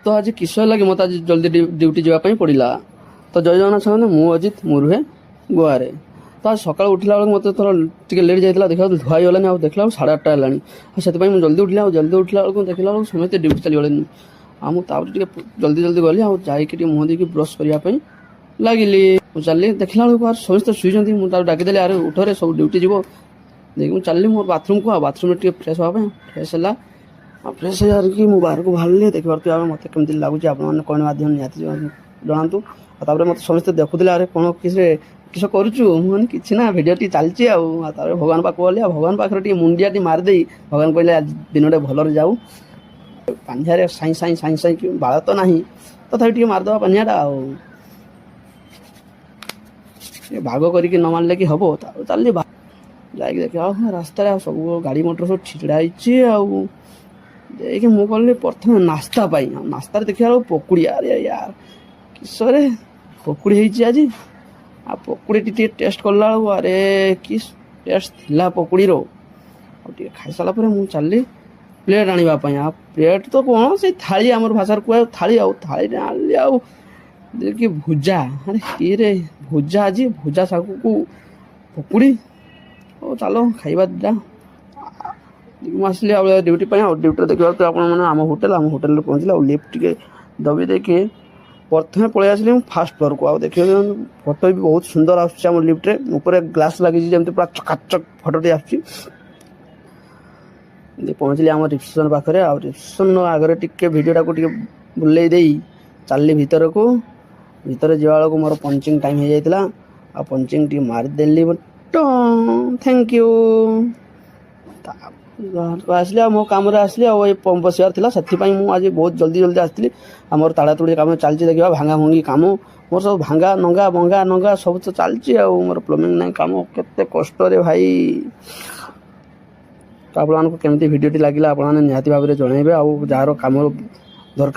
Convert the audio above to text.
ତ ଆଜି କିସ ହେଲା କି ମୋତେ ଆଜି ଜଲ୍ଦି ଡ୍ୟୁଟି ଯିବା ପାଇଁ ପଡ଼ିଲା। ତ ଜୟ ଜଗନ୍ନାଥ ସାଙ୍ଗମାନେ, ମୁଁ ଅଜିତ, ମୁଁ ରୁହେ ଗୋଆରେ। ତ ଆଜି ସକାଳୁ ଉଠିଲା ବେଳକୁ ମୋତେ ଥର ଟିକେ ଲେଟ୍ ଯାଇଥିଲା। ଦେଖିଲା ବେଳକୁ ଧୁଆ ହେଇଗଲାନି, ଆଉ ଦେଖିଲା ବେଳକୁ 8:30 ହେଲାଣି। ଆଉ ସେଥିପାଇଁ ମୁଁ ଜଲ୍ଦି ଉଠିଲି। ଆଉ ଜଲ୍ଦି ଉଠିଲା ବେଳକୁ ଦେଖିଲା ବେଳକୁ ସମସ୍ତେ ଡ୍ୟୁଟି ଚାଲିଗଲେଣି। ଆଉ ମୁଁ ତାପରେ ଟିକେ ଜଲ୍ଦି ଜଲ୍ଦି ଗଲି ଆଉ ଯାଇକି ଟିକେ ମୁହଁ ଦେଇକି ବ୍ରସ୍ କରିବା ପାଇଁ ଲାଗିଲି। ମୁଁ ଚାଲିଲି, ଦେଖିଲା ବେଳକୁ ଆଉ ସମସ୍ତେ ଶୋଇଛନ୍ତି। ମୁଁ ତାକୁ ଡାକିଦେଲି, "ଆରେ ଉଠରେ, ସବୁ ଡ୍ୟୁଟି ଯିବ।" ଦେଇକି ମୁଁ ଚାଲିଲି ମୋର ବାଥରୁମକୁ। ଆଉ ବାଥରୁମରେ ଟିକେ ଫ୍ରେଶ୍ ହେବା ପାଇଁ ଫ୍ରେଶ୍ ହେଲା। ଆଉ ଫ୍ରେଶ୍ ହେଇସାରିକି ମୁଁ ବାହାରକୁ ବାହାରିଲି। ଦେଖିପାରୁଥିବେ ଆମେ ମୋତେ କେମିତି ଲାଗୁଛି, ଆପଣମାନେ କମେଣ୍ଟ ମାଧ୍ୟମରେ ନିହାତି ଜଣାନ୍ତୁ। ଆଉ ତାପରେ ମୋତେ ସମସ୍ତେ ଦେଖୁଥିଲେ, "ଆରେ କ'ଣ କିସ କିସ କରୁଛୁ?" ମୁଁ କହିଲି, "କିଛି ନା, ଭିଡ଼ିଓ ଟିକେ ଚାଲିଛି।" ଆଉ ଆଉ ତାପରେ ଭଗବାନ ପାଖକୁ ଗଲି। ଆଉ ଭଗବାନ ପାଖରେ ଟିକେ ମୁଣ୍ଡିଆଟି ମାରିଦେଇ ଭଗବାନ କହିଲେ, "ଆଜି ଦିନଟେ ଭଲରେ ଯାଉ।" ପାଞ୍ଜାରେ ସାଇଁ ସାଇଁ ସାଇଁ ସାଇଁ କି, ବାଳ ତ ନାହିଁ, ତଥାପି ଟିକେ ମାରିଦେବା ପାଞ୍ଜାଟା। ଆଉ ଟିକେ ଭାଗ କରିକି ନ ମାରିଲେ କି ହବ? ତାପରେ ଚାଲିଲି ଯାଇକି ଦେଖିବା ଆଉ ରାସ୍ତାରେ ଆଉ ସବୁ ଗାଡ଼ି ମଟର ସବୁ ଛିଡ଼ା ହେଇଛି। ଆଉ ଯାଇକି ମୁଁ ଗଲି ପ୍ରଥମେ ନାସ୍ତା ପାଇଁ। ଆଉ ନାସ୍ତାରେ ଦେଖିଲା ବେଳକୁ ପକୁଡ଼ି। ଆରେ ୟାର, କିସରେ ପକୁଡ଼ି ହେଇଛି ଆଜି! ଆଉ ପକୁଡ଼ିଟି ଟିକେ ଟେଷ୍ଟ କଲା ବେଳକୁ, ଆରେ କି ଟେଷ୍ଟ ଥିଲା ପକୁଡ଼ିର! ଆଉ ଟିକେ ଖାଇସାରିଲା ପରେ ମୁଁ ଚାଲିଲି ପ୍ଲେଟ୍ ଆଣିବା ପାଇଁ। ଆଉ ପ୍ଲେଟ୍ ତ କ'ଣ, ସେଇ ଥାଳି, ଆମର ଭାଷାରେ କୁହା ଥାଳି। ଆଉ ଥାଳିଟା ଆଣିଲି, ଆଉ ଦେଖି ଭୁଜା। ଆରେ କିରେ ଭୁଜା ଆଜି, ଭୁଜା ଶାଗକୁ ପକୁଡ଼ି। ହଉ ଚାଲ ଖାଇବା ଦୁଇଟା। ମୁଁ ଆସିଲି ଆଉ ଡ୍ୟୁଟି ପାଇଁ। ଆଉ ଡ୍ୟୁଟିରେ ଦେଖିବାକୁ ଆପଣମାନେ ଆମ ହୋଟେଲ, ଆମ ହୋଟେଲରେ ପହଞ୍ଚିଲେ। ଆଉ ଲିଫ୍ଟ ଟିକେ ଦବି ଦେଇକି ପ୍ରଥମେ ପଳେଇ ଆସିଲି ମୁଁ ଫାର୍ଷ୍ଟ ଫ୍ଲୋରକୁ। ଆଉ ଦେଖିବାକୁ ଫଟୋ ବି ବହୁତ ସୁନ୍ଦର ଆସୁଛି ଆମ ଲିଫ୍ଟରେ। ଉପରେ ଗ୍ଲାସ୍ ଲାଗିଛି, ଯେମିତି ପୁରା ଚକାଚକ ଫଟୋଟି ଆସୁଛି। ଏମିତି ପହଞ୍ଚିଲି ଆମ ରିସେପସନ୍ ପାଖରେ। ଆଉ ରିସେପସନ୍ ଆଗରେ ଟିକେ ଭିଡ଼ିଓଟାକୁ ଟିକେ ବୁଲେଇ ଦେଇ ଚାଲିଲି ଭିତରକୁ। ଭିତରେ ଯିବା ବେଳକୁ ମୋର ପଞ୍ଚିଂ ଟାଇମ୍ ହେଇଯାଇଥିଲା। ଆଉ ପଞ୍ଚିଂ ଟିକେ ମାରିଦେଲି। Thank you. ତାପରେ ଆସିଲି ଆଉ ମୋ କାମରେ ଆସିଲି। ଆଉ ଏଇ ପମ୍ପ ବସିବାର ଥିଲା, ସେଥିପାଇଁ ମୁଁ ଆଜି ବହୁତ ଜଲ୍ଦି ଜଲ୍ଦି ଆସିଥିଲି। ଆମର ତାଡ଼ାତୁଡ଼ି କାମ ଚାଲିଛି, ଦେଖିବା ଭାଙ୍ଗା ଭଙ୍ଗି କାମ ମୋର ସବୁ ଭାଙ୍ଗା ନଙ୍ଗା ଭଙ୍ଗା ନଙ୍ଗା ସବୁ ତ ଚାଲିଛି। ଆଉ ମୋର ପ୍ଲମ୍ବିଂ ନାହିଁ କାମ, କେତେ କଷ୍ଟରେ ଭାଇ। ତ ଆପଣମାନଙ୍କୁ କେମିତି ଭିଡ଼ିଓଟି ଲାଗିଲା, ଆପଣମାନେ ନିହାତି ଭାବରେ ଜଣାଇବେ। ଆଉ ଯାହାର କାମ